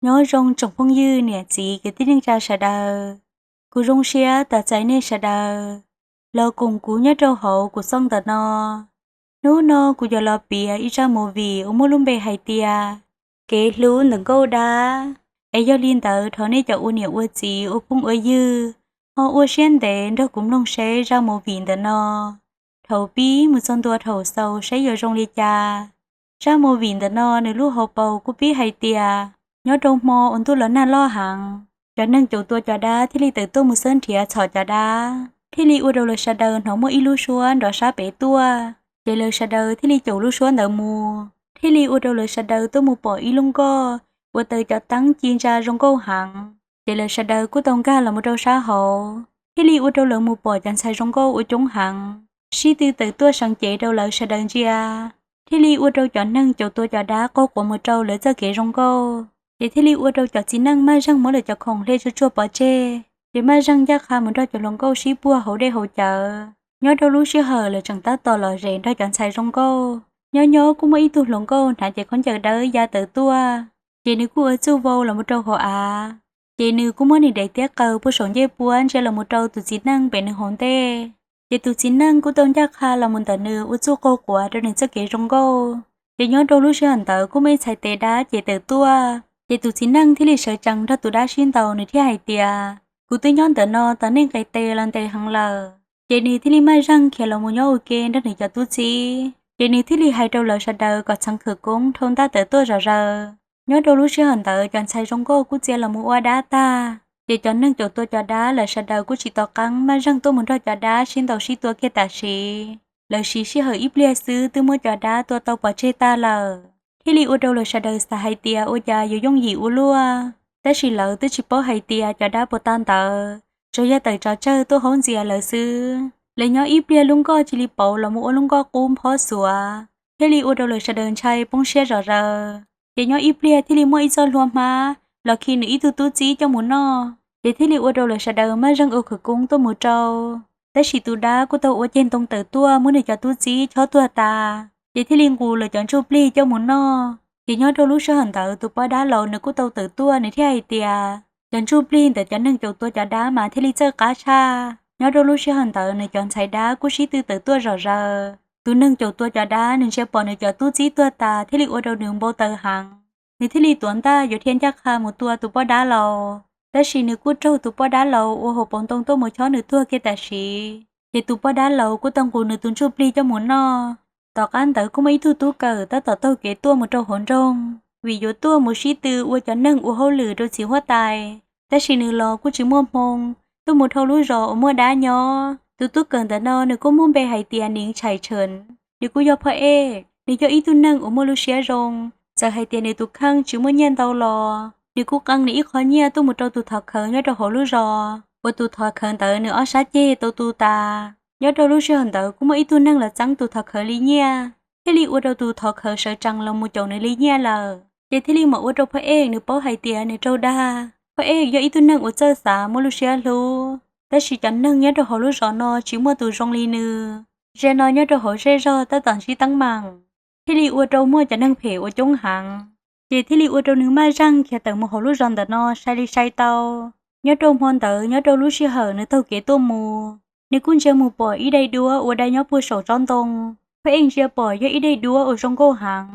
Nyob zoo tsoom phooj ywg niam txiv kwv tij neej tsa sawv daws. Kuv zoo siab tos txais nej sawv daws los koom kuv nyob rau hauv kuv xov ntawm no. Hnub no kuv yuav los piav ib zaj movie uas muaj lub npe hais tias Kev hlub ntawm nkauj dab. Es yog li ntawd thov nej cov ua niam ua txiv ua phooj ua ywg ho ua siab ntev nrog kuv mloog seb zaj movie ntawm no thaum pib mus txog ntua thaum xaus seb yuav zoo li cas. Zaj movie ntawm no nws lub hauv paus kuj pib hais tias nyob rau hmo uas ntuj los nag loj heev, cov neeg caum tua cov dab thiaj li tawm tuaj mus xab nrhiav txhom cov dab, thiaj li ua rau lawv sawv daws hnov muaj ib lub suab nrov sab pem tuaj. Ces lawv sawv daws thiaj li caum lub suab ntawd mus, thiaj li ua rau lawv sawv daws tuaj mus pom ib lub nkoj uas taws cov teeb ci ntsa zoo nkauj heev. Ces lawv sawv daws kuj tau nkag los mus rau sab hauv, thiaj li ua rau lawv mus pom cov ntxhais zoo nkauj ua coob heev sib tw tawm tuaj seev cev rau lawv sawv daws ntsia, thiaj li ua rau cov neeg caum tua cov dab qaug quav mus rau lawv txoj kev zoo nkauj. Ces thiaj li ua rau cov txiv neej maj zeeg muab lawv cov khoom hle tsuag tsuag pov tseg, ces maj zeeg ncaj qha mus nrog cov hluas nkauj sib puag hauv dej hauv cawv. Nyob rau lub sij hawm lawv tseem tab tom lom zem nrog cov ntxhais zoo nkauj, nyob nyob kuj muaj ib tug hluas nkauj hnav cev khaub ncaws dawb ya tawm tuaj, ces nws kuj ua txuj vau los mus rau hauv av. Ces nws kuj muab nws daim tiab qaws puag saum ncej puab ntsia los mus rau tus txiv neej pem nws hauv ntej. Ces tus txiv neej kuj tau ncaj qha los mus ntawm nws ua txuj qaug quav rau nws txoj kev zoo nkauj. Ces nyob rau lub sij hawm ntawd kuj muaj ib txhais tes dab ces tawm tuaj, ces tus txiv neej thiaj li sawv tsees nrog tus dab sib ntaus, nws thiaj hais tias, kuv twb nyob ntawm no tos nej nqes tes los ntev heev lawm. Ces nws thiaj li maj zeeg khiav los mus nyob ua ke nrog nws cov tub txib, ces nws thiaj li hais rau lawv sawv daws kom txheev khawv koob dhau ntaj tawm tuaj zom zaws. Nyob rau lub sij hawm ntawd cov ntxhais zoo nkauj kuj txia los mus ua dab tag, ces cov neeg caum tua cov dab lawv sawv daws kuj tsis tos qeeb maj zeeg tuaj mus nrog cov dab sib ntaus sib tua kiag tam sim. Lawv siv sij hawm ib pliag xwb twb muab cov dab tua tau pov tseg tag lawm, thiaj li ua rau lawv sawv daws xav hais tias ua cas yuav yooj yim ua luaj. Tab sis lawv twb tsis paub hais tias cov dab puas tag ntawd tsuas yog tawm tsov tsawg tuaj haub ntxias lawv xwb. Lawv nyob ib pliag lub nkoj cia li pauv los mus ua lub nkoj qub nphob xuav, thiaj li ua rau lawv sawv daws ntshai poob siab zom zaws. Ces nyob ib pliag thiaj li muaj ib txoj hlua hmab los khi nws ib tug tub txib coj mus noj, ces thiaj li ua rau lawv sawv daws maj zeeg ua khawv koob tuaj mus rau. Tab sis tus dab kuj tau ua ceg ntoo tawm tuaj muab nws cov tub txib chob tuag tas, ces thiaj li nqus lawv cov ntsuj plig coj mus noj. Ces nyob rau lub sij hawm ntawd tus poj dab laus nws kuj tau tawm tuaj, nws thiaj hais tias cov ntsuj plig ntawm cov neeg caum tua cov dab mas thiaj li txawj qab tshaj. Nyob rau lub sij hawm ntawd nws cov ntxhais dab kuj sib tw tawm tuaj zom zaws. Tus neeg caum tua cov dab nws ntsia pom nws cov tub txib tuag tas thiaj li ua rau nws npau taws heev, nws thiaj li tuav ntaj yuav dhia ncaj qha mus tua tus poj dab laus. Tab sis nws kuj raug tus poj dab laus ua hauv paus ntoo tuaj mus chob nws tuag kiag tam sim. Ces tus poj dab laus kuj tau nqus nws tus ntsuj plig coj mus noj. Tom qab ntawd kuj muaj ib tug tub kawm tab tom taug kev tuaj mus rau hauv nroog, vim yuav tuaj mus sib tw ua cov neeg ua hauj lwm rau txiv huab tais. Tab sis nws los kuj tsis muaj hmoo tuaj mus dhau lub zos uas muaj dab nyob. Tus tub kawm ntawm no nws kuj muaj npe hais tias Niv Tshais Tshee, nws kuj yog phaj ej, nws yog ib tug neeg uas muaj lub siab zoo. Txawm hais tias nws tus kheej tsis muaj nyiaj ntau los nws kuj qee nws ib qho nyiaj tuaj mus rau tus thov khawv nyob rau hauv lub zos, uas tus thov khawv ntawd nws ob sab ceg tau tu tas. Nyob rau lub sij hawm ntawd kuj muaj ib tug neeg los txeeb tus thov khawv li nyiaj, thiaj li ua rau tus thov khawv sawv tsees los mus caum nws li nyiaj lawm. Ces thiaj li mam ua rau phaj ej nws paub hais tias nws raug dag. Phaj ej yog ib tug neeg uas txawj xav muaj lub siab hlub, tab sis cov neeg nyob rau hauv lub zos no tsis muaj tus zoo li nws. Ze no nyob rau hauv zej zog tab tom ntsib teeb meem, thiaj li ua rau muaj cov neeg phem ua coob heev. Ces thiaj li ua rau nws maj zeeg khiav tawm mus hauv lub zos ntawm no sai li sai tau. Nyob rau hmo ntawd nyob rau lub sij hawm nws taug kev tuaj mus, nws kuj ntsia mus pom ib daim duab uas dai nyob puag saum tsob ntoo. Phaj ej ntsia pom yog ib daim duab uas zoo nkauj heev,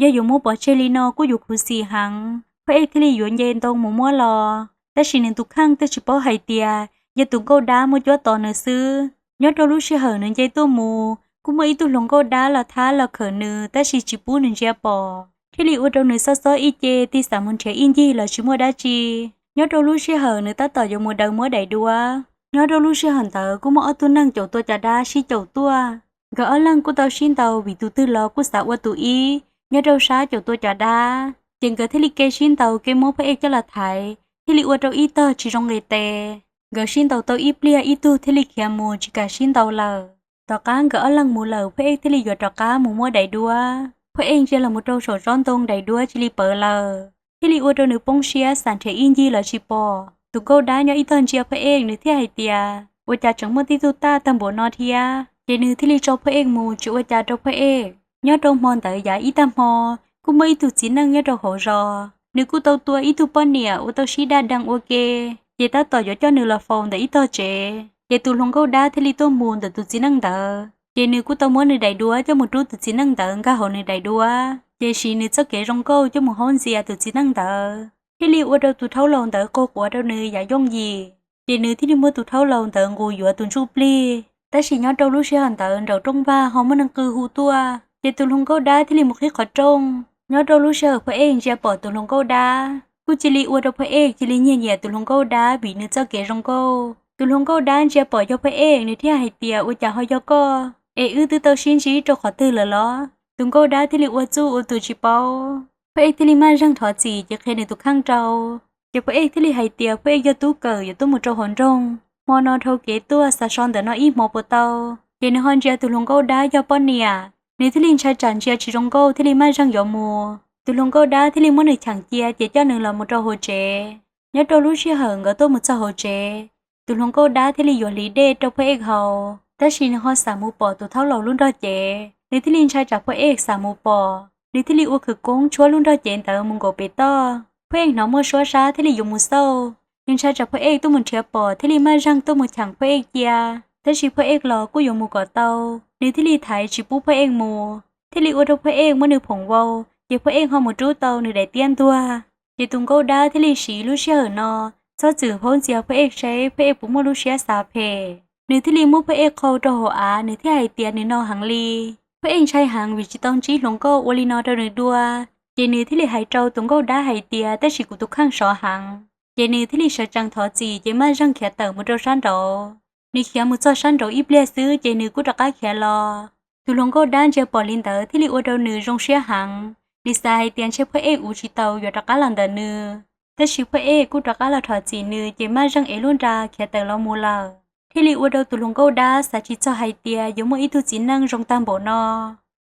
yog yuav muab pov tseg li no kuj yuav khuv xim heev. Phaj ej thiaj li yuav nce ntoo mus muab los, tab sis nws tus kheej twb tsis paub hais tias yog tus nkauj dab muaj cuab tos nws xwb. Nyob rau lub sij hawm nws nce tuaj mus kuj muaj ib tug hluas nkauj dab los thab los khawm nws tab sis tsis pub nws ntsia pom, thiaj li ua rau nws xob xob ib ce tig xav mus nrhiav ib ncig los tsis muaj dab tsi. Nyob rau lub sij hawm nws tab tom yuav mus daws muab daim duab, nyob rau lub sij hawm ntawd kuj muaj ob tug neeg caum tua cov dab sib caum tuaj. Nkawd ob leeg kuj tau sib ntaus vim tus twg los kuj xav ua tus ib nyob rau sab caum tua cov dab, ces nkawd thiaj li ke sib ntaus ke muab phaj ej coj los thaiv, thiaj li ua rau ib tog tsis zoo nqis tes. Nkawd sib ntaus tau ib pliag ib tug thiaj li khiav mus tsis kam sib ntaus lawm. Tom qab nkawd ob leeg mus lawm phaj ej thiaj li yuav rov qab mus muab daim duab. Phaj ej ntsia los mus rau saum tsob ntoo daim duab cia li pawv lawm, thiaj li ua rau nws poob siab xav nrhiav ib ncig los tsis pom. Tus nkauj dab nyob ib tog ntsia phaj ej nws thiaj hais tias ua cas tseem muaj tib tug taj tag npaum no thiab, ces nws thiaj li tso phaj ej mus tsis ua cas rau phaj ej. Nyob rau hmo ntawd yav ib tag hmo kuj muaj ib tug txiv neej nyob rau hauv zos, Nws kuj tau tua ib tug poj niam uas tau sib daj dees ua ke, ces tab tom yuav coj nws los faus ntawm ib tog tsev. Ces tus hluas nkauj dab thiaj li tuaj mus ntawm tus txiv neej ntawd, ces nws kuj tau muab nws daim duab coj mus rub tus txiv neej ntawd nkag hauv nws daim duab, ces siv nws txoj kev zoo nkauj coj mus haub ntxias tus txiv neej ntawd, thiaj li ua rau tus thaub laus ntawd qaug quav rau nws yam yooj yim. Ces nws thiaj li muab tus thaub laus ntawd nqus yuav tus ntsuj plig. Tab sis nyob rau lub sij hawm ntawd nraum rooj vag ho muaj neeg qw hu tuaj, ces tus hluas nkauj dab thiaj li mus qhib qhov rooj. Nyob rau lub sij hawm phab ej ntsia pom tus hluas nkauj dab kuj cia li ua rau phab ej cia li nyiag nyiam tus hluas nkauj dab vim nws txoj kev zoo nkauj. Tus hluas nkauj dab ntsia pom yog phab ej, nws thiaj hais tias, ua cas ho yog koj es wb twb tau sib ntsib rau qhov twg lawm los? Tus nkauj dab thiaj li ua txuj ua tus tsis paub. Phab ej thiaj li maj zeeg thov txim ces qhia nws tus kheej rau. Ces phab ej thiaj li hais tias phab ej yog tub kawm yuav tuaj mus rau hauv nroog, hmo no dhau kev tuaj xav so ntawm no ib hmo puas tau. Ces nws ho ntsia tus hluas nkauj dab yog poj niam, nws thiaj li ntshai tsam ntsia tsis zoo nkauj thiaj li maj zeeg yuav mus. Tus hluas nkauj dab thiaj li muab nws cheem cia ces coj nws los mus rau hauv tsev. Nyob rau lub sij hawm nkawd tuaj mus txog hauv tsev, tus hluas nkauj dab thiaj li yuav hliv dej rau phab ej haus, tab sis nws ho xam mus pom tus thaub laus lub nrog cev, nws thiaj li ntshai tsam phab ej xam mus pom, nws thiaj li ua khawv koob tshuab lub nrog cev ntawd mus nkaum pem toj. Phab ej hnov muaj suab sab thiaj li yuav mus xauj, nws ntshai tsam phab ej tuaj mus nrhiav pom thiaj li maj zeeg tuaj mus cheem phab ej cia. Tab sis phab ej los kuj yuav mus kom tau, nws thiaj li thaiv tsis pub phab ej mus, thiaj li ua rau phab ej muab nws phoom vau, ces phab ej ho mus rub tau nws daim tiab ntuag. Ces tus nkauj dab thiaj li siv lub sij hawm no txhob txwm haub ntxias phab ej saib phab ej puas muaj lub siab xav phem. Nws thiaj li muab phab ej qhau rau hauv av, nws thiaj hais tias nws no heev li. Phab ej ntshai heev vim tsis tau ntsib hluas nkauj ua li no rau nws dua, ces nws thiaj li hais rau tus nkauj dab hais tias, tab sis kuv tus kheej sov heev. Ces nws thiaj li sawv tsees thov txim ces maj zeeg khiav tawm mus rau sab nraud. Nws khiav mus txog sab nraud ib pliag xwb ces nws kuj rov qab khiav los. Tus hluas nkauj dab ntsia pom li ntawd thiaj li ua rau nws zoo siab heev, nws xav hais tias ntshe phab ej uv tsis tau yuav rov qab los ntawm nws. Tab sis phab ej kuj rov qab los thov txim nws ces maj zeeg ev lub nra khiav tawm los mus lawm. Thiaj li ua rau tus hluas nkauj dab xav tsis txog hais tias yuav muaj ib tug txiv neej zoo tag npaum no.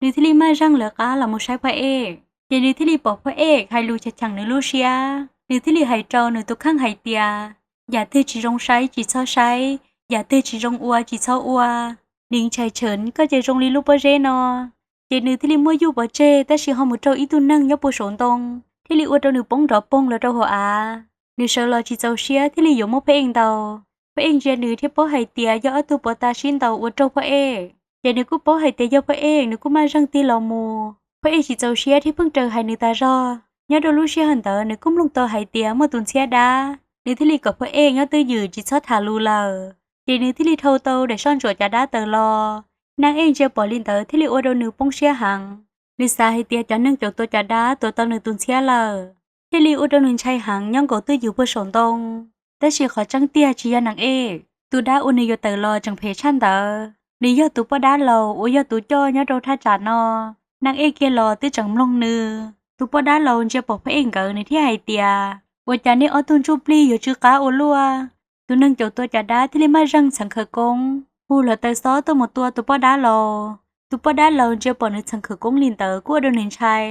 Nws thiaj li maj zeeg lawv qab los mus saib phab ej, ces nws thiaj li pom phab ej hais lus cheem cheem nws lub siab. Nws thiaj li hais rau nws tus kheej hais tias, yam twg tsis zoo saib tsis txhob saib, yam twg tsis zoo ua tsis txhob ua. Neeg tshais tshee koj ces zoo li lub pob zeb no. Ces nws thiaj li muab yuj pov tseg, tab sis ho mus raug ib tug neeg nyob puag saum ntoo, thiaj li ua rau nws poob nrov poog los rau hauv av. Nws sawv los tsis txaus siab thiaj li yuav muab phab ej ntaus. Phab ej ntsia nws thiaj paub hais tias yog ob tug puas tas sib ntaus ua raug phab ej. Ces nws kuj paub hais tias yog phab ej, nws kuj maj zeeg tig los mus. Phab ej tsis txaus siab thiab pheej raws hais nws tas zog. Nyob rau lub sij hawm ntawd nws kuj mloog tau hais tias muaj tus ntxhiab dab, nws thiaj li kom phab ej nyob twj ywm tsis txhob tham lus lawm. Ces nws thiaj li dhau tau daim soj ntsuam cov dab tawm los. Naj ej ntsia pom li ntawd thiaj li ua rau nws poob siab heev. Nws xav hais tias cov neeg caum tua cov dab tua tau nws tus ntxhiab lawm, thiaj li ua rau nws ntshai heev nyob nkaus twj ywm puag saum ntoo. Tab sis qhov tseeb tiag tsis yog naj ej, tus dab uas nws yuav tawm los tseem phem tshaj ntawd, nws yog tus poj dab laus uas yog tus coj nyob rau thaj tsam no. Naj ej kiag los twb tseem mloog nws. Tus poj dab laus ntsia pom phab ej nkawd, nws thiaj hais tias, ua cas nej ob tug ntsuj plig yuav tsw qab ua luaj? Tus neeg caum tua cov dab thiaj li maj zeeg txheev khawv koob hu hluav taws xob tuaj mus tua tus poj dab laus. Tus poj dab laus ntsia pom nws txheev khawv koob li ntawd kuj ua rau nws ntshai.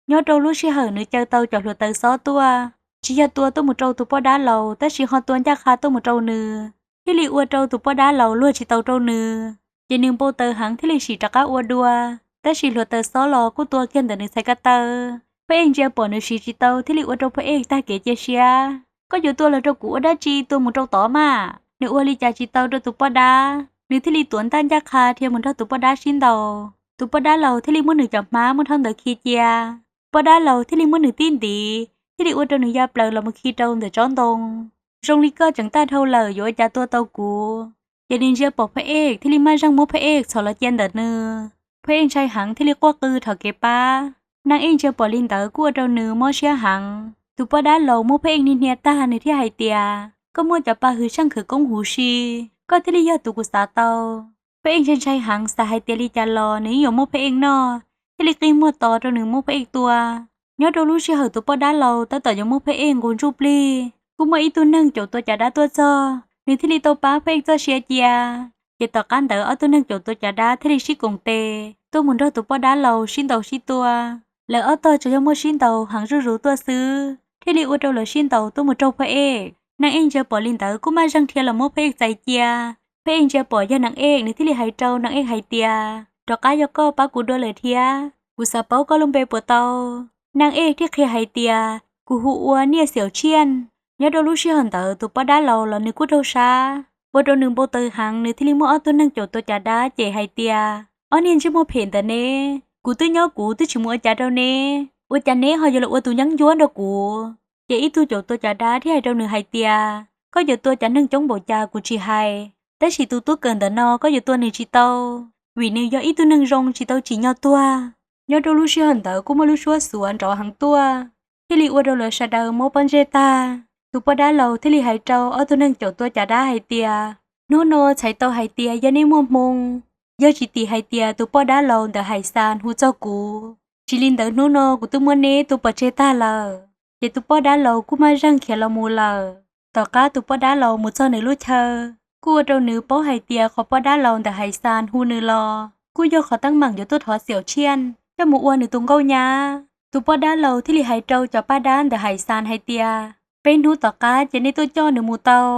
Nyob rau lub sij hawm nws caw tau cov hluav taws xob tuaj, tsis yog tua tuaj mus rau tus poj dab laus, tab sis ho tua ncaj qha tuaj mus rau nws, thiaj li ua rau tus poj dab laus luag tsis tau rau nws. Ces nws npau taws heev thiaj li sim rov qab ua dua, tab sis hluav taws xob los kuj tua kiag ntawm nws txhais ko taw. Phab ej ntsia pom nws siv tsis tau thiaj li ua rau phab ej tag kev cia siab. Koj yuav tua los rau kuv ua dab tsi, tua mus rau tod mas, nws ua li cas tsis tau rau tus poj dab, nws thiaj li tuav ntaj ncaj qha dhia mus nrog tus poj dab sib ntaus. Tus poj dab laus thiaj li muab nws cov hmab muab rhab ntawd khi cia. Poj dab laus thiaj li muab nws tib ntiv, thiaj li ua rau nws ya plaws los mus khi rau ntawm tsob ntoo. Zoo li koj tseem tag dhau lawm, yuav ua cas tua tau kuv? Ces nws ntsia pom phab ej thiaj li maj zeeg muab phab ej txhom los cia ntawm nws. Phab ej ntshai heev thiaj li quaj qw thov kev pab. Naj ej ntsia pom li ntawd kuj ua rau nws mob siab heev. Tus poj dab laus muab phab ej niag hnia tag, nws thiaj hais tias, koj muaj cov pa hwv seej khawv koob huv si, koj thiaj li yog tus kuv xav tau. Phab ej ntshai ntshai heev xav hais tias li cas los nws yeej yuav muab phab ej noj, thiaj li qi muag tos rau nws muab phab ej tua. Nyob rau lub sij hawm tus poj dab laus tab tom yuav muab phab ej nqus ntsuj plig, kuj muaj ib tug neeg caum tua cov dab tuaj txog, nws thiaj li tau pab phab ej txoj sia cia. Ces tom qab ntawd ob tug neeg caum tua cov dab thiaj li sib koom tes tuaj mus nrog tus poj dab laus sib ntaus sib tua. Lawv ob tog tsuas yog muaj sib ntaus heev zuj zus tuaj xwb, thiaj li ua rau lawv sib ntaus tuaj mus raug phab ej. Naj ej ntsia pom li ntawd kuj maj zeeg dhia los muab phab ej txais cia. Phab ej ntsia pom yog naj ej, nws thiaj li hais rau naj ej hais tias, rov qab yog koj pab kuv dua lawm thiab, kuv xav paub koj lub npe puas tau? Naj ej thiaj qhia hais tias, kuv hu ua Niaj Xiaum Tshiaj. Nyob rau lub sij hawm ntawd tus poj dab laus los nws kuj raug sab, ua rau nws npau taws heev, nws thiaj li muaj ob tug neeg caum tua cav dab cem hais tias, ob niag ntsej muag phem ntawm neb, kuv twb nyob kuv twb tsis mus ua cas rau neb, ua cas neb ho yuav los ua tus nyeeb ncuab rau kuv? Ces ib tug caum tua cav dab thiaj hais rau nws hais tias, koj yuav tua cov neeg coob npaum cas kuv tsis hais, tab sis tus tub kawm ntawm no koj yuav tua nws tsis tau, vim nws yog ib tug neeg zoo tsis tau tsim nyog tuag. Nyob rau lub sij hawm ntawd kuj muaj lub suab xuav nrov heev tuaj, thiaj li ua rau lawv sawv daws mob pob ntseg tag. Tus poj dab laus thiaj li hais rau ob tug neeg caum tua cav dab hais tias, hnub no txhais tau hais tias yog nej muaj hmoo, yog tsis tim hais tias tus poj dab laus ntawm Hais Xas hu txog kuv, tsis li ntawd hnub no kuv twb muab neb tua pov tseg tag lawm. Ces tus poj dab laus kuj maj zeeg khiav los mus lawm. Tom qab tus poj dab laus mus txog nws lub chaw, kuj ua rau nws paub hais tias qhov poj dab laus ntawm Hais Xas hu nws los kuj yog qhov teeb meem yuav tuaj thov Xiaum Tshiaj coj mus ua nws tus nkauj nyab. Tus poj dab laus thiaj li hais rau cov paj dab ntawm Hais Xas hais tias, peb hnub tom qab ces nej tuaj coj nws mus tau.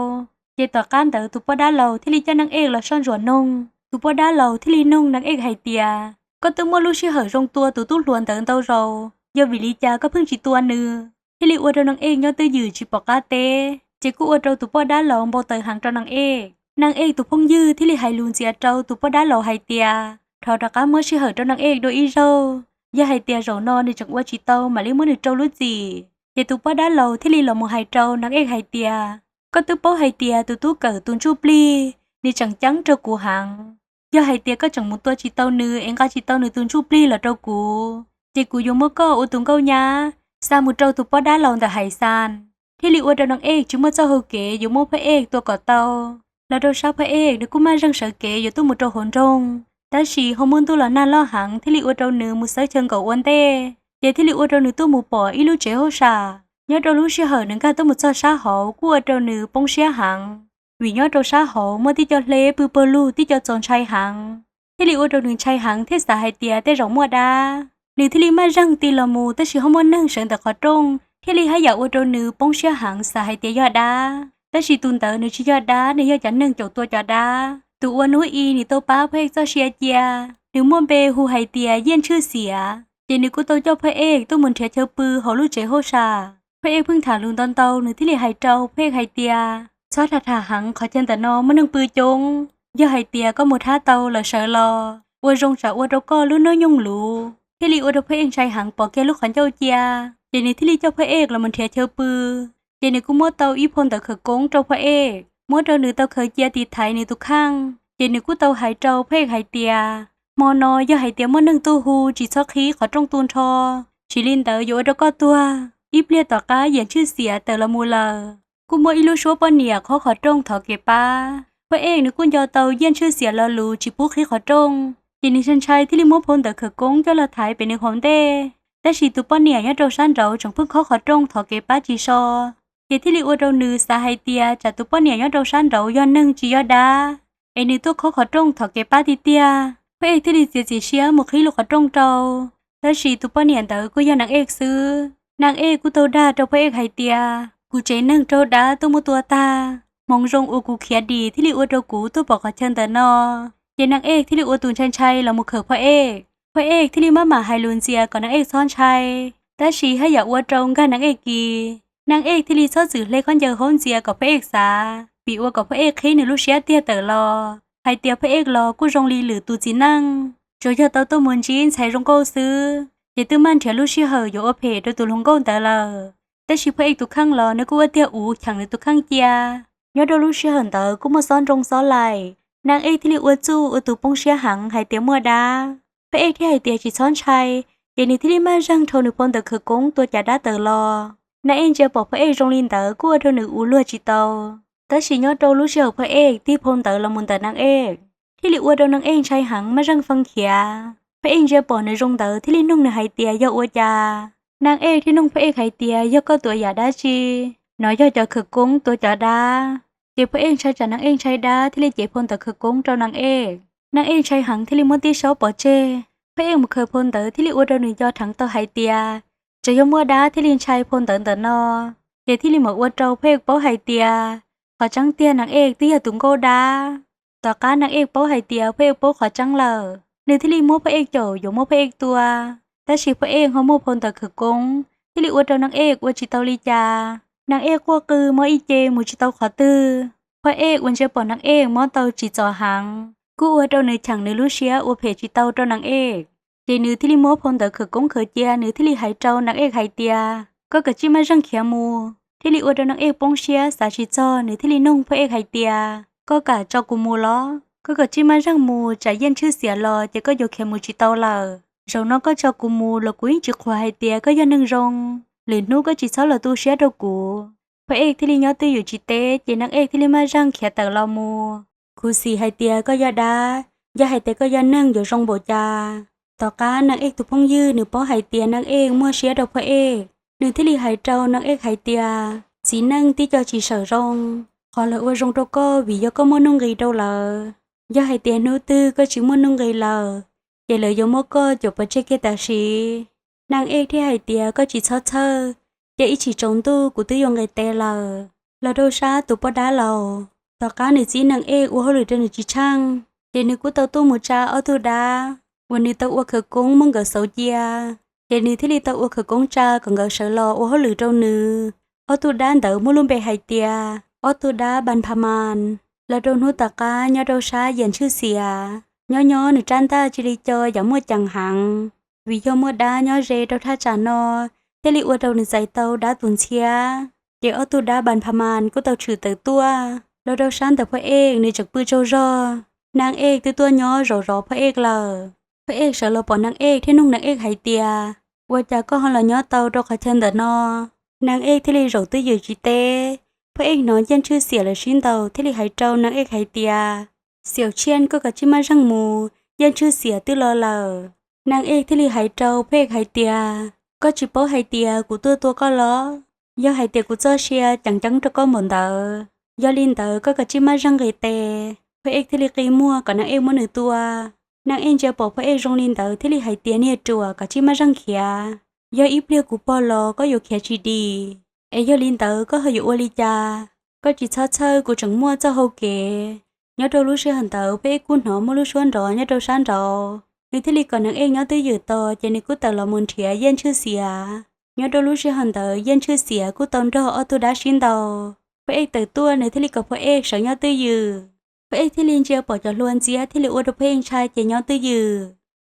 Ces tom qab ntawd tus poj dab laus thiaj li coj Naj Ej los soj ntsuam noog. Tus poj dab laus thiaj li noog Naj Ej hais tias, koj twb muaj lub sij hawm zoo tua tus tub hluas ntawd ntau zaus, yog vim li cas koj pheej tsis tua nws? Thiaj li ua rau Naj Ej nyob twj ywm tsis pom qab teb, ces kuj ua rau tus poj dab laus npau taws heev rau Naj Ej. Naj Ej tus phooj ywg thiaj li hais lus ntxias rau tus poj dab laus hais tias, thov rov qab muab sij hawm rau Naj Ej dua ib zaug, yog hais tias zaum no nws tseem ua tsis tau mam li muab nws rau lub txim. Ces tus poj dab laus thiaj li los mus hais rau Naj Ej hais tias, koj twb paub hais tias tus tub kawm tus ntsuj plig nws tseem ceeb rau kuv heev, yog hais tias koj tseem mus tua tsis tau nws es nqa tsis tau nws tus ntsuj plig los rau kuv, ces kuv yuav muab koj ua tus nkauj nyab xa mus rau tus poj dab laus ntawm Hais Xas. Thiaj li ua rau Naj Ej tsis muaj txoj hau kev yuav muab Phaj Ej tua kom tau. Los rau sab Phaj Ej nws kuj maj zeeg sawv kev yuav tuaj mus rau hauv nroog, tab sis ho muaj ntuj los nag loj heev thiaj li ua rau nws mus xawb chaw nkaum ua ntej, ces thiaj li ua rau nws tuaj mus pom ib lub tsev hauj sam. Nyob rau lub sij hawm nws nkag tuaj mus txog sab hauv kuj ua rau nws poob siab heev, vim nyob rau sab hauv muaj tib co hleb pw pawg lug tib co txaus ntshai heev, thiaj li ua rau nws ntshai heev thiaj xav hais tias tej zaum muaj dab. Nws thiaj li maj zeeg tig los mus, tab sis ho muaj neeg sawv ntawm qhov rooj thiaj li haj yam ua rau nws poob siab heev xav hais tias yog dab, tab sis tus ntawd nws tsis yog dab, nws yog cov neeg caum tua cov dab. Tus uas hnub i nws tau pab Phaj Ej txoj sia cia, nws muaj npe hu hais tias Yiaj Tshwj Xiam, ces nws kuj tau coj Phaj Ej tuaj mus nrhiav chaw pw hauv lub tsev hauj sam. Phaj Ej pheej tham lus ntau ntau, nws thiaj li hais rau Phaj Ej hais tias, txhob tham tham heev, qhov chaw ntawm no muaj neeg pw coob, yog hais tias koj mus thab tau lawm sawv los ua zoo tsam ua rau koj lub hnub nyoog luv. Thiaj li ua rau Phaj Ej ntshai heev pom kiag lub qhov ncauj cia, ces nws thiaj li coj Phaj Ej los mus nrhiav chaw pw. Ces nws kuj muab tau ib phau ntawv khawv koob rau Phaj Ej, muab rau nws tau khaws cia tiv thaiv nws tus kheej. Ces nws kuj tau hais rau Phaj Ej hais tias, hmo no yog hais tias muaj neeg tuaj hu tsis txhob qhib qhov rooj tu nrho, tsis li ntawd yuav ua rau koj tuag. Ib pliag tom qab Yiaj Tshwj Xiam tawm los mus lawm, kuj muaj ib lub suab poj niam khob qhov rooj thov kev pab. Phaj Ej nws kuj nco tau Yiaj Tshwj Xiam lo lus tsis pub qhib qhov rooj, ces nws ntshai ntshai thiaj li muab phau ntawv khawv koob coj los thaiv pem nws hauv ntej. Tab sis tus poj niam nyob rau sab nraud tseem pheej khob qhov rooj thov kev pab tsis so, ces thiaj li ua rau nws xav hais tias tsam tus poj niam nyob rau sab nraud yog neeg tsis yog dab, es nws tuaj khob qhov rooj thov kev pab tiag tiag. Phaj Ej thiaj li txiav txim siab mus qhib lub qhov rooj rau. Tab sis tus poj niam ntawd kuj yog Naj Ej xwb. Naj Ej kuj tau dag rau Phaj Ej hais tias, kuv tsev neeg raug dab tuaj muab tua tag, hmoov zoo uas kuv khiav dim thiaj li ua rau kuv tuaj pom qhov chaw ntawm no. Ces Naj Ej thiaj li ua tus ntshai ntshai los mus khawm Phaj Ej. Phaj Ej thiaj li maj mam hais lus ntxias kom Naj Ej txhob ntshai, tab sis haj yam ua rau nkag Naj Ej kiag. Naj Ej thiaj li txhob txwm hle khaub ncaws haub ntxias kom Phaj Ej xav, vim ua kom Phaj Ej qhib nws lub siab tiag tawm los hais tias Phaj Ej los kuj zoo li lwm tus txiv neej, tsuas yog tau tuaj mus ntsib ntxhais zoo nkauj xwb, ces twb maj nrhiav lub sij hawm yuav ua phem rau tus hluas nkauj ntawd lawm. Tab sis Phaj Ej tus kheej los nws kuj ua tiag uv cheem nws tus kheej cia. Nyob rau lub sij hawm ntawd kuj muaj xob nroo xob laim, Naj Ej thiaj li ua txuj ua tus poob siab heev hais tias muaj dab. Phaj Ej thiaj hais tias tsis txhob ntshai, ces nws thiaj li maj zeeg rhau nws phau ntawv khawv koob tua cav dab tawm los. Naj Ej ntsia pom Phaj Ej zoo li ntawd kuj ua rau nws uv luag tsis tau. Tab sis nyob rau lub sij hawm Phaj Ej tig phau ntawv los mus ntawm Naj Ej, thiaj li ua rau Naj Ej ntshai heev maj zeeg fee khiav. Phaj Ej ntsia pom nws zoo ntawd thiaj li noog nws hais tias yog ua cas. Naj Ej thiaj noog Phaj Ej hais tias yog koj tua yam dab tsi? No yog cov khawv koob tua cov dab. Ces Phaj Ej ntshai tsam Naj Ej ntshai dab thiaj li cev phau ntawv khawv koob rau Naj Ej. Naj Ej ntshai heev thiaj li muab tib saub pov tseg. Phaj Ej mus khaws phau ntawv thiaj li ua rau nws nco dheev tau hais tias, tsuas yog muaj dab thiaj li ntshai phau ntawv ntawm no. Ces thiaj li mam ua rau Phaj Ej paub hais tias, qhov tseeb tiag Naj Ej twb yog tus nkauj dab. Tom qab Naj Ej paub hais tias Phaj Ej paub qhov tseeb lawm, nws thiaj li muab Phaj Ej caum yuav muab Phaj Ej tua. Tab sis Phaj Ej ho muaj phau ntawv khawv koob, thiaj li ua rau Naj Ej ua tsis tau li cas. Naj Ej quaj qw mob ib ce mus tsis tau qhov twg. Phaj Ej uas ntsia pom Naj Ej mob tau tsim txom heev kuj ua rau nws cheem nws lub siab ua phem tsis tau rau Naj Ej. Ces nws thiaj li muab phau ntawv khawv koob khaws cia, nws thiaj li hais rau Naj Ej hais tias, koj kav tsij maj zeej khiav mus. Thiaj li ua rau Naj Ej poob siab xav tsis txog, nws thiaj li noog Phaj Ej hais tias, koj kam tso kuv mus los? Koj kav tsij maj zeej mus, tsam Yeej Tshwj Xiam los ces koj yuav khiav mus tsis tau lawm. Zaum no koj tso kuv mus los kuv yeej tsis qhuas hais tias koj yog neeg zoo. Lwm hnub koj tsis txhob los tu siab rau kuv. Phaj Ej thiaj li nyob twj ywm tsis teb, ces Naj Ej thiaj li maj zeej khiav tawm los mus. Khuv xim hais tias koj yog dab, yog hais tias koj yog neeg yuav zoo npaum cas. Tom qab Naj Ej tus phooj ywg nws paub hais tias Naj Ej muaj siab rau Phaj Ej, nws thiaj li hais rau Naj Ej hais tias, txiv neej tib co tsis sawm zoo, qhov lawv ua zoo rau koj vim yog koj muaj nuj nqis rau lawv. Yog hais tias hnub twg koj tsis muaj nuj nqis lawm, ces lawv yuav muab koj cuam pov tseg kiag tam sim. Naj Ej thiaj hais tias, koj tsis txhob txhawj, cia ib tsam tsaus ntuj kuv twb yuav nqis tes lawm. Los rau sab tus poj dab laus, tom qab nws txiv Naj Ej ua hauj lwm rau nws tsis tsheej, ces nws kuj tau tuaj mus tsa ob tug dab uas nws tau ua khawv koob muab nkawd xauv cia. Ces nws thiaj li tau ua khawv koob tsa kom nkawd sawv los ua hauj lwm rau nws. Ob tug dab ntawd muaj lub npe hais tias ob tug dab Npas Nphas Mas. Los rau hnub tom qab nyob rau sab Yeej Tshwj Xiam, nyob nyob nws rab ntaj cia li co yam muaj ceem heev, vim yog muaj dab nyob ze rau thaj tsam no, thiaj li ua rau nws txais tau dab tus ntxhiab. Ces ob tug dab Npas Nphas Mas kuj tau tshwm tawm tuaj. Los rau sab ntawm Phaj Ej, nws tseem pw tsaug zog. Naj Ej twb tuaj nyob zaum zov Phaj Ej lawm. Phaj Ej sawv los pom Naj Ej thiaj noog Naj Ej hais tias, ua cas koj ho los nyob tau rau qhov chaw ntawm no? Naj Ej thiaj li zaum twj ywm tsis teb. Phaj Ej hnov Yeej Tshwj Xiam lawv sib ntaus thiaj li hais rau Naj Ej hais tias, Xiaum Tshiaj, koj kav tsij maj zeej mus, Yeej Tshwj Xiam twb los lawm. Naj Ej thiaj li hais rau Phaj Ej hais tias, koj tsis paub hais tias kuv tuaj tua koj los? Yog hais tias kuv txoj sia ceev ceeb rau koj npaum ntawd, yog li ntawd koj kav tsij maj zeej nqis tes. Phaj Ej thiaj li qi muag kom Naj Ej muab nws tua. Naj Ej ntsia pom Phaj Ej zoo li ntawd thiaj li hais tias, niag ruam, kav tsij maj zeej khiav. Yog ib pliag kuv pog los koj yuav khiav tsis dim, es yog li ntawd koj ho yuav ua li cas? Koj tsis txhob txhawj, kuv tseem muaj txoj hau kev. Nyob rau lub sij hawm ntawd Phaj Ej kuj hnov muaj lub suab nrov nyob rau sab nraud, nws thiaj li kom Naj Ej nyob twj ywm tos, ces nws kuj tawm los mus nrhiav Yeej Tshwj Xiam. Nyob rau lub sij hawm ntawd Yeej Tshwj Xiam kuj tau nrog ob tug dab sib ntaus. Phaj Ej tawm tuaj, nws thiaj li kom Phaj Ej sawv nyob twj ywm. Phaj Ej thiaj li ntsia pom cov hlua ntxiab thiaj li ua rau Phaj Ej ntshai ces nyob twj ywm.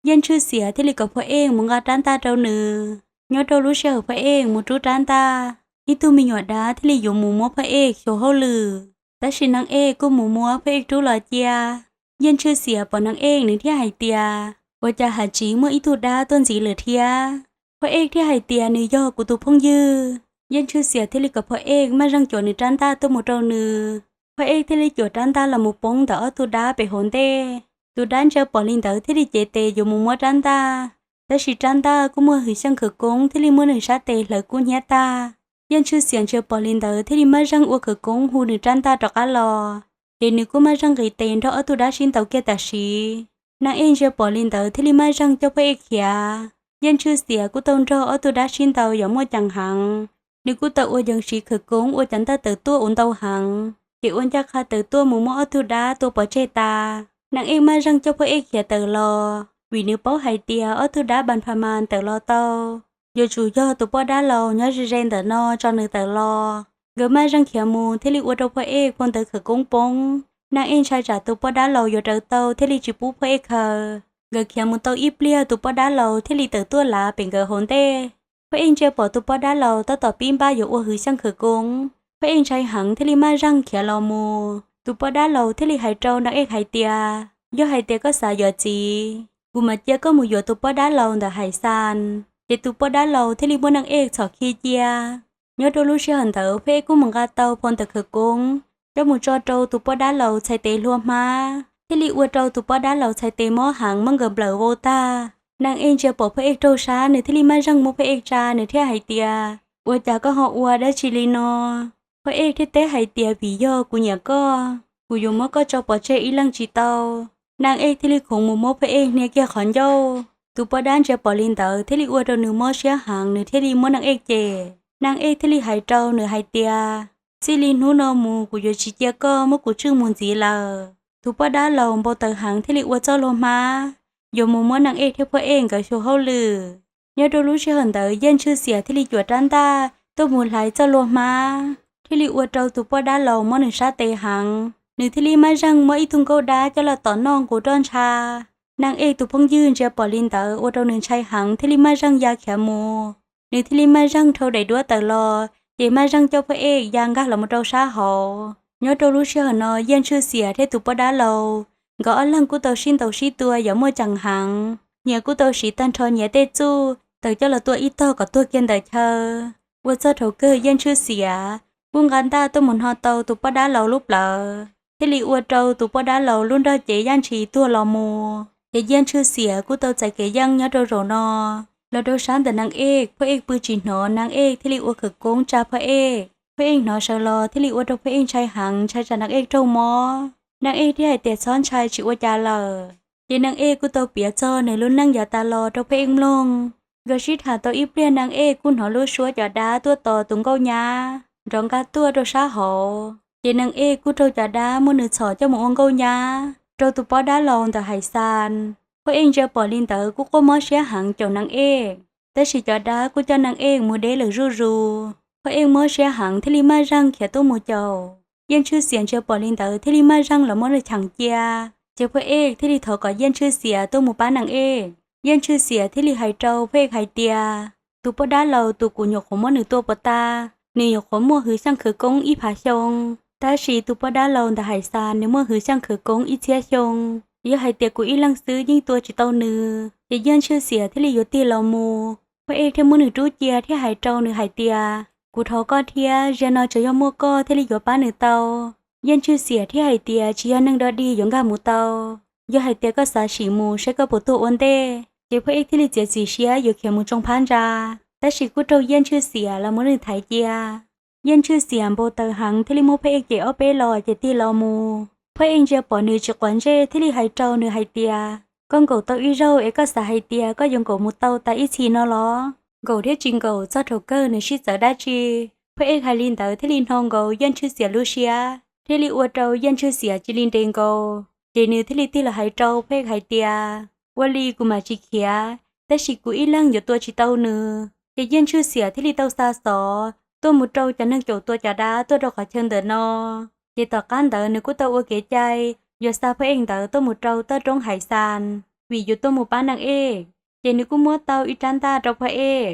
Yeej Tshwj Xiam thiaj li kom Phaj Ej mus nqa rab ntaj rau nws. Nyob rau lub sij hawm Phaj Ej mus rub rab ntaj, ib tug me nyuam dab thiaj li yuav mus muab Phaj Ej xyuas hauj lwm. Tab sis Naj Ej kuj mus muab Phaj Ej rub los cia. Yeej Tshwj Xiam pom Naj Ej, nws thiaj hais tias, ua cas hais tsis muaj ib tug dab tuaj ntxiv lawm thiab? Phaj Ej thiaj hais tias, nws yog kuv tus phooj ywg. Yeej Tshwj Xiam thiaj li kom Phaj Ej maj zeej cuam nws rab ntaj tuaj mus rau nws. Phaj Ej thiaj li cuam rab ntaj los mus poob ntawm ob tug dab pem hauv ntej. Tus dab ntsia pom li ntawd thiaj li cev tes yuav mus muab rab ntaj, tab sis rab ntaj kuj muaj hwm xyeej khawv koob thiaj li muab nws sab tes hlawv kub hnyiab tag. Yeej Tshwj Xiam ntsia pom li ntawd thiaj li maj zeej ua khawv koob hu nws rab ntaj rov qab los, ces nws kuj maj zeej nqis tes nrog ob tug dab sib ntaus kiag tam sim. Naj Ej ntsia pom li ntawd thiaj li maj zeej coj Phaj Ej khiav. Yeej Tshwj Xiam kuj tau nrog ob tug dab sib ntaus yam muaj ceem heev. Nws kuj tau ua yees siv khawv koob ua cov ntaj tawm tuaj uas ntau heev, ces ua ncaj qha tawm tuaj mus muab ob tug dab tua pov tseg tas. Naj Ej maj zeej coj Phaj Ej khiav tawm los, vim nws paub hais tias ob tug dab Npas Nphas Mas tawm los tau, yuav tsum yog tus poj dab laus nyob ze ze ntawm no tso nws tawm los. Nkawd maj zeej khiav mus thiaj li ua rau Phaj Ej phau ntawv khawv koob poob. Naj Ej ntshai tsam tus poj dab laus yuav raws tau thiaj li tsis pub Phaj Ej khaws. Nkawd khiav mus tau ib pliag tus poj dab laus thiaj li tawm tuaj lav pem nkawd hauv ntej. Phaj Ej ntsia pom tus poj dab laus tab tom pib npaj yuav ua hwv xyeej khawv koob, Phaj Ej ntshai heev thiaj li maj zeej khiav los mus. Tus poj dab laus thiaj li hais rau Naj Ej hais tias, yog hais tias koj xav yuav txiv, kuv mam cia koj mus yuav tus poj dab laus ntawm Hais Xas. Ces tus poj dab laus thiaj li muab Naj Ej txhom khi cia. Nyob rau lub sij hawm ntawd Phaj Ej kuj mus nqa tau phau ntawv khawv koob coj mus tso rau tus poj dab laus txhais tes hlua hmab, thiaj li ua rau tus poj dab laus txhais tes mob heev muab nkawd nplawm vau tag. Naj Ej ntsia pom Phaj Ej raug sab, nws thiaj li maj zeej muab Phaj Ej tsa, nws thiaj hais tias, ua cas koj ho ua dab tsi li no? Phaj Ej thiaj teb hais tias, vim yog kuv nyiam koj, kuv yuav muab koj tso pov tseg ib leeg tsis tau. Naj Ej thiaj li khoov mus muab Phaj Ej hnia kiag qhov ncauj. Tus poj dab ntsia pom li ntawd thiaj li ua rau nws mob siab heev, nws thiaj li muab Naj Ej cem. Naj Ej thiaj li hais rau nws hais tias, txij li hnub no mus kuv yuav tsis cia koj muab kuv tswj mus ntxiv lawm. Tus poj dab laus npau taws heev thiaj li ua txoj hlua hmab yuav mus muab Naj Ej thiab Phaj Ej nkawd xyuas hauj lwm. Nyob rau lub sij hawm ntawd Yeej Tshwj Xiam thiaj li cuam rab ntaj tuaj mus hlais txoj hlua hmab, thiaj li ua rau tus poj dab laus mob nws sab tes heev. Nws thiaj li maj zeej muab ib tug nkauj dab coj los tom noj nqus roj ntsha. Naj Ej tus phooj ywg ntsia pom li ntawd ua rau nws ntshai heev thiaj li maj zeej ya khiav mus. Nws thiaj li maj zeej dhau daim duab tawm los ces maj zeej coj Phaj Ej ya nkag los mus rau sab hauv. Nyob rau lub sij hawm no Yeej Tshwj Xiam thiab tus poj dab laus nkawd ob leeg kuj tau sib ntaus sib tua yam muaj ceem heev, nyias kuj tau siv tag nrho nyias tej txuj tawm coj los tua ib tog kom tuag kiag ntawm chaw. Ua txog thaum kawg Yeej Tshwj Xiam kuj nqa ntaj tuaj mus hno tau tus poj dab laus lub plawv, thiaj li ua rau tus poj dab laus lub nrog cev yaj ntshis tuag los mus. Ces Yeej Tshwj Xiam kuj tau txais kev yeej nyob rau zaum no. Los rau sab ntawm Naj Ej, Phaj Ej pw tsis hnov, Naj Ej thiaj li ua khawv koob tsa Phaj Ej. Phaj Ej hnov sawv los thiaj li ua rau Phaj Ej ntshai heev, ntshai tsam Naj Ej raug mob. Naj Ej thiaj hais tias txhob ntshai, tsis ua cas lawm. Ces Naj Ej kuj tau piav txog nws lub neej yav tas los rau Phaj Ej mloog. Nkawd sib tham tau ib pliag Naj Ej kuj hnov lub suab cov dab tuaj tos tus nkauj nyab nrov nqa tuaj rau sab hauv. Ces Naj Ej kuj raug cov dab muab nws txhom coj mus ua nkauj nyab rau tus poj dab laus ntawm Hais Xas. Phaj Ej ntsia pom li ntawd kuj quaj mob siab heev caum Naj Ej, tab sis cov dab kuj coj Naj Ej mus deb lawm zuj zus. Phaj Ej mob siab heev thiaj li maj zeej khiav tuaj mus caum. Yeej Tshwj Xiam ntsia pom li ntawd thiaj li maj zeej los muab nws cheem cia. Ces Phaj Ej thiaj li thov kom Yeej Tshwj Xiam tuaj mus pab Naj Ej. Yeej Tshwj Xiam thiaj li hais rau Phaj Ej hais tias, tus poj dab laus tus kuv nyuam qhuav muab nws tua puas tas, nws nyuam qhuav muaj hwv xyeej khawv koob ib phav xyoo, tab sis tus poj dab laus ntawm Hais Xas nws muaj hwv xyeej khawv koob ib txhiab xyoo. Yog hais tias kuv ib leeg xwb yeej tua tsis tau nws. Ces Yeej Tshwj Xiam thiaj li yuav tig los mus, Phaj Ej thiaj muab nws rub cia thiab hais rau nws hais tias, kuv thov koj thiab, zaum no tsuas yog muaj koj thiaj li yuav pab nws tau. Yeej Tshwj Xiam thiaj hais tias, tsis yog neeg dog dig yuav nkag mus tau. Yog hais tias koj xav sim mus saib koj puas tuag ua ntej. Ces Phaj Ej thiaj li txiav txim siab yuav khiav mus tsoo phab ntsa, tab sis kuj raug Yeej Tshwj Xiam los muab nws thaiv cia. Yeej Tshwj Xiam npau taws heev thiaj li muab Phaj Ej cem ob peb los ces tig los mus. Phaj Ej ntsia pom nws tsis quav ntsej thiaj li hais rau nws hais tias, koj nkaum tau ib zaug es koj xav hais tias koj yuav nkaum mus tau tas ib txhis no los? Nkaum thiab tsis nkaum txog thaum kawg nws sib txawv dab tsi? Phaj Ej hais li ntawd thiaj li hno nkaus Yeej Tshwj Xiam lub siab, thiaj li ua rau Yeej Tshwj Xiam cia li nres nkaus. Ces nws thiaj li tig los hais rau Phaj Ej hais tias, ua li kuv mam tsis khiav, tab sis kuv ib leeg yuav tua tsis tau nws. Ces Yeej Tshwj Xiam thiaj li tau xa xov tuaj mus rau cov neeg caum tua cov dab tuaj rau qhov chaw ntawm no. Ces tom qab ntawd nws kuj tau ua kev cai yuav xa Phaj Ej ntawd tuaj mus rau toj roob Hais Xas, vim yuav tuaj mus pab Naj Ej. Ces nws kuj muab tau ib rab ntaj rau Phaj Ej.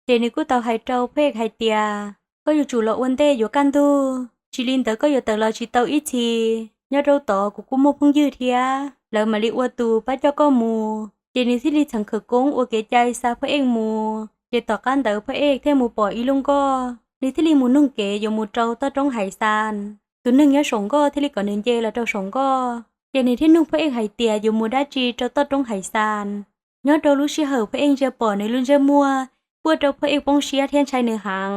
Ces nws kuj tau hais rau Phaj Ej hais tias, koj yuav tsum los ua ntej yuav kaj ntug, tsis li ntawd koj yuav tawm los tsis tau ib txhis. Nyob rau tod kuv kuj muaj phooj ywg thiab, lawv mam li ua tus pab coj koj mus. Ces nws thiaj li txheem khawv koob ua kev cai xa Phaj Ej mus. Ces tom qab ntawd Phaj Ej thiaj mus pom ib lub nkoj, nws thiaj li mus nug kev yuav mus rau toj roob Hais Xas. Tus neeg nyob saum nkoj thiaj li kom nws nce los rau saum nkoj. Ces nws thiaj nug Phaj Ej hais tias yuav mus dab tsi rau toj roob Hais Xas. Nyob rau lub sij hawm Phaj Ej ntsia pom nws lub ntsej muag, ua rau Phaj Ej poob siab thiab ntshai nws heev.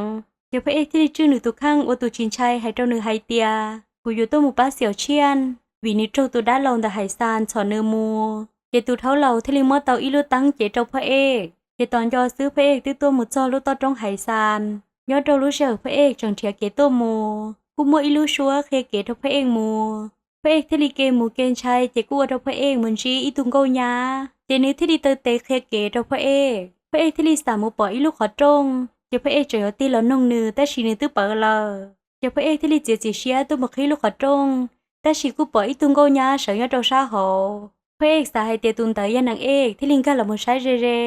Ces Phaj Ej thiaj li tswj nws tus kheej ua tus tsis ntshai hais rau nws hais tias, kuv yuav tuaj mus pab Xiaum Tshiaj, vim nws raug tus dab laus ntawm Hais Xas txhom nws mus. Ces tus dhau laus thiaj li muab tau ib lub teeb cev rau Phaj Ej. Ces tos nco xwb Phaj Ej twb tuaj mus txog lub toj roob Hais Xas. Nyob rau lub sij hawm Phaj Ej tseem nrhiav kev tuaj mus, kuj muaj ib lub suab qhia kev rau Phaj Ej mus. Phaj Ej thiaj li ke mus ke ntshai ces kuj ua rau Phaj Ej mus ntsib ib tug nkauj nyab, ces nws thiaj li taw tes qhia kev rau Phaj Ej. Phaj Ej thiaj li xam mus pom ib lub qhov rooj, ces Phaj Ej tseem yuav tig los nug nws tab sis nws twb pawv lawm. Ces Phaj Ej thiaj li txiav txim siab tuaj mus qhib lub qhov rooj, tab sis kuj pom ib tug nkauj nyab sawv nyob rau sab hauv. Phaj Ej xav hais tias tus ntawd yog Naj Ej thiaj li nkag los mus saib ze ze.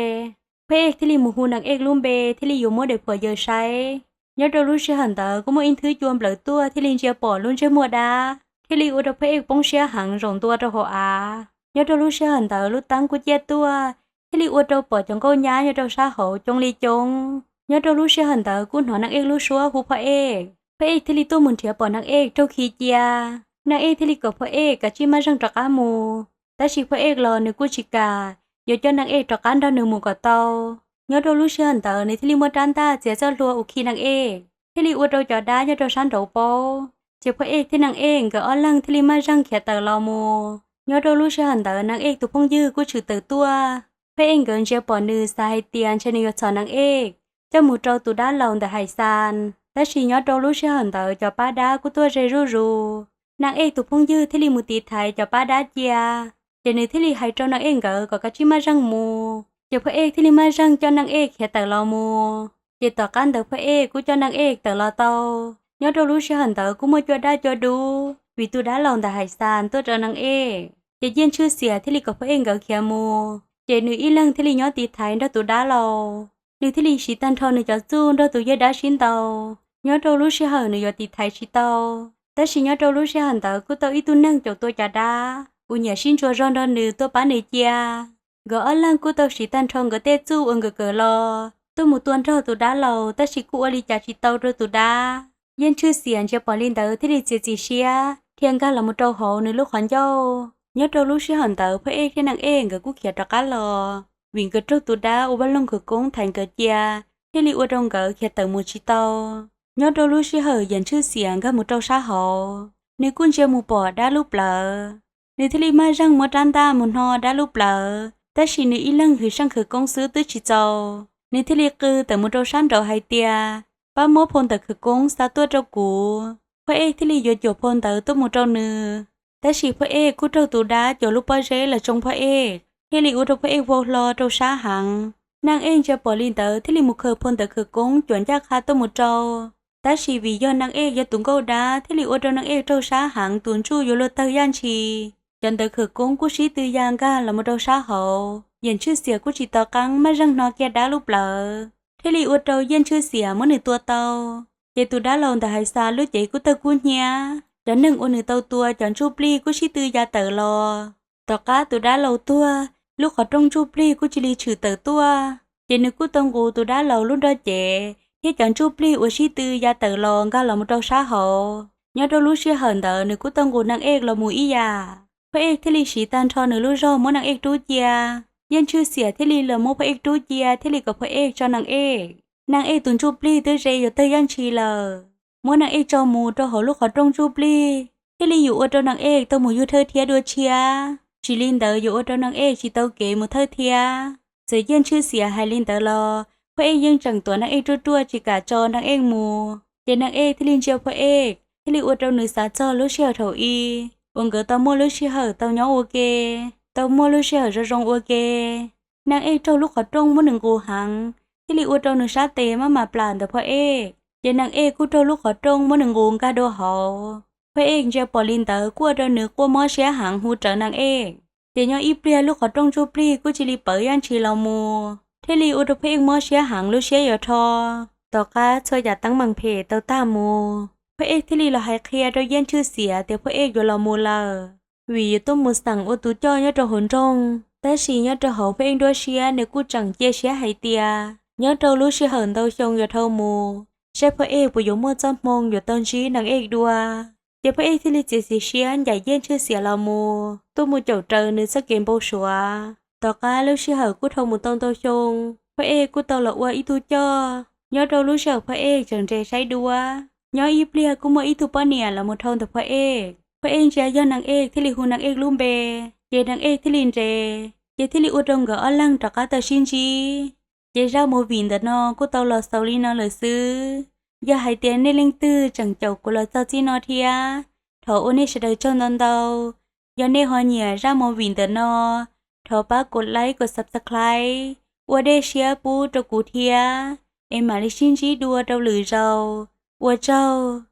Phaj Ej thiaj li mus hu Naj Ej lub npe thiaj li yuav muab daim phuam yaws saib. Nyob rau lub sij hawm ntawd kuj muaj ib nthwv cua nplawm tuaj thiaj li ntsia pom lub ntsej muag dab, thiaj li ua rau Phaj Ej poob siab heev zaum ntua rau hauv av. Nyob rau lub sij hawm ntawd lub teeb kuj ciaj tuaj, thiaj li ua rau pom cov nkauj nyab nyob rau sab hauv coob li coob. Nyob rau lub sij hawm ntawd kuj hnov Naj Ej lub suab hu Phaj Ej. Phaj Ej thiaj li tuaj mus nrhiav pom Naj Ej raug khi cia. Naj Ej thiaj li kom Phaj Ej kav tsij maj zeej rov qab mus, tab sis Phaj Ej los nws kuj tsis kam, yuav coj Naj Ej rov qab nrog nws mus kom tau. Nyob rau lub sij hawm ntawd nws thiaj li muab rab ntaj txiav txoj hlua uas khi Naj Ej, thiaj li ua rau cov dab nyob rau sab nraud paub. Ces Phaj Ej thiab Naj Ej nkawd ob leeg thiaj li maj zeej khiav tawm los mus. Nyob rau lub sij hawm ntawd Naj Ej tus phooj ywg kuj tshwm tawm tuaj. Phaj Ej nkawd ntsia pom nws xav hais tias ntshe nws yuav txhom Naj Ej coj mus rau tus dab laus ntawm Hais Xas, tab sis nyob rau lub sij hawm ntawd cov pab dab kuj tuaj ze zuj zus. Naj Ej tus phooj ywg thiaj li mus tiv thaiv cov pab dab cia, ces nws thiaj li hais rau Naj Ej nkawd kom kav tsij maj zeej mus. Ces Phaj Ej thiaj li maj zeeg coj Neej Ej khiav tawm los mus. Ces tom qab ntawd Phaj Ej kuj coj Neej Ej tawm los tau. Nyob rau lub sij hawm ntawd kuj muaj cua dab cua dub, vim tus dab laug ntawm Hais Xas tuaj rau Neej Ej, ces Yiaj Tshwj Xias thiaj li kom Phaj Ej nkawd khiav mus. Ces nws ib leeg thiaj li nyob tiv thaiv nrog tus dab laug. Nws thiaj li siv tag nrho nws cov txuj nrog tus yawg dab sib ntaus. Nyob rau lub sij hawm nws yuav tiv thaiv tsis tau, tab sis nyob rau lub sij hawm ntawd kuj tau ib tug neeg caum tua cov dab uas nyiam sib ntsuas zog nrog nws tuaj pab nws cia. Nkawd ob leeg kuj tau siv tag nrho nkawd tej txuj uas nkawd kawm los tuaj mus tua nrog tus dab laug, tab sis kuj ua li cas tsis tau rau tus dab. Yiaj Tshwj Xias ntsia pom li ntawd thiaj li txiav txim siab dhia nkag los mus rau hauv nws lub qhov ncauj. Nyob rau lub sij hawm ntawd Phaj Ej thiab Neej Ej nkawd kuj khiav rov qab los, vim nkawd raug tus dab ua vaj loog khawv koob thaiv nkawd cia, thiaj li ua rau nkawd khiav tawm mus tsis tau. Nyob rau lub sij hawm Yiaj Tshwj Xias nkag mus rau sab hauv, nws kuj ntsia mus pom dab lub plawv. Nws thiaj li maj zeeg muab rab ntaj mus hno dab lub plawv, tab sis nws ib leeg hwv seej khawv koob xwb twb tsis txaus. Nws thiaj li qw tawm mus rau sab nraud hais tias, pab muab phau ntawv khawv koob xa tuaj rau kuv. Phaj Ej thiaj li yuav cuam phau ntawv tuaj mus rau nws, tab sis Phaj Ej kuj raug tus dab cuam lub pob zeb los tsoo Phaj Ej, thiaj li ua rau Phaj Ej vau hlo rau sab heev. Neej Ej ntsia pom li ntawd thiaj li mus khaws phau ntawv khawv koob cuam ncaj qha tuaj mus rau, tab sis vim yog Neej Ej yog tus nkauj dab thiaj li ua rau Neej Ej raug sab heev, tus ntsuj yuav luag tawg yaj ntshis. Cov ntawv khawv koob kuj sib tw ya nkag los mus rau sab hauv, Yiaj Tshwj Xias kuj tsis to qab maj zeeg hno kiag dab lub plawv, thiaj li ua rau Yiaj Tshwj Xias muab nws tua tau. Ces tus dab laug ntawm Hais Xas lub cev kuj tawg kub hnyiab, cov neeg uas nws tau tua cov ntsuj plig kuj sib tw ya tawm los. Tom qab tus dab laug tuag, lub qhov rooj ntsuj plig kuj cia li tshwm tawm tuaj, ces nws kuj tau nqus tus dab laug lub nrog cev thiab cov ntsuj plig uas sib tw ya tawm los nkag los mus rau sab hauv. Nyob rau lub sij hawm ntawd nws kuj tau nqus Neej Ej los mus ib yam. Phaj Ej thiaj li siv tag nrho nws lub zog muab Neej Ej rub cia. Yiaj Tshwj Xias thiaj li los muab Phaj Ej rub cia thiaj li kom Phaj Ej tso Neej Ej. Neej Ej tus ntsuj plig twb ze yuav tawg yaj ntshis lawm, muab Neej Ej tso mus rau hauv lub qhov rooj ntsuj plig thiaj li yuav ua rau Neej Ej tau mus yug thawj thiab dua tshiab. Tsis li ntawd yuav ua rau Neej Ej tsis tau kev mus thawj thiab. Txawm Yiaj Tshwj Xias hais li ntawd los Phaj Ej yeej tseem tuav Neej Ej ruaj ruaj tsis kam tso Neej Ej mus. Ces Neej Ej thiaj li ntsia Phaj Ej thiaj li ua rau nws xav txog lub sij hawm thaum i uas nkawd tau muaj lub sij hawm tau nyob ua ke, tau muaj lub sij hawm zoo zoo ua ke. Neej Ej raug lub qhov rooj muab nws nqus heev, thiaj li ua rau nws sab tes maj mam plam ntawm Phaj Ej, ces Neej Ej kuj raug lub qhov rooj muab nws nqus nkag dua hauv. Phaj Ej ntsia pom li ntawd kuj ua rau nws quaj mob siab heev hu rawv Neej Ej. Ces nyob ib pliag lub qhov rooj ntsuj plig kuj cia li pawv yaj ntshis los mus, thiaj li ua rau Phaj Ej mob siab heev lub siab yuav rho. Tom qab txhua yam teeb meem phem tau tag mus, Phaj Ej thiaj li los hais qhia rau Yiaj Tshwj Xias tias Phaj Ej yuav los mus lawm, vim yuav tuaj mus xeem ua tus coj nyob rau hauv nroog. Tab sis nyob rau hauv Phaj Ej nruab siab nws kuj tseem cia siab hais tias nyob rau lub sij hawm ntau xyoo yuav dhau mus, seb Phaj Ej puas yuav muaj txoj hmoo yuav tau ntsib Neej Ej dua. Ces Phaj Ej thiaj li txiav txim siab ncaim Yiaj Tshwj Xias los mus tuaj mus caum raws nws txoj kev npau suav. Tom qab lub sij hawm kuj dhau mus tau ntau xyoo, Phaj Ej kuj tau los ua ib tug coj. Nyob rau lub sij hawm Phaj Ej tseem nres saib duab, nyob ib pliag kuj muaj ib tug poj niam los mus dhau ntawm Phaj Ej. Phaj Ej ntsia yog Neej Ej thiaj li hu Neej Ej lub npe, ces Neej Ej thiaj li nres, ces thiaj li ua rau nkawd ob leeg rov qab tau sib ntsib. Ces zaj movie ntawm no kuj tau los xaus li no lawm xwb. Yog hais tias nej leej twg tseem caum kuv los txog txij no thiab, thov ua nej sawv daws tsaug ntau ntau. Yog nej ho nyiam zaj movie ntawm no, thov pab kuv like, kuv subscribe, ua dej siab pub rau kuv thiab, es mam li sib ntsib dua rau lwm zaus. Ua tsaug.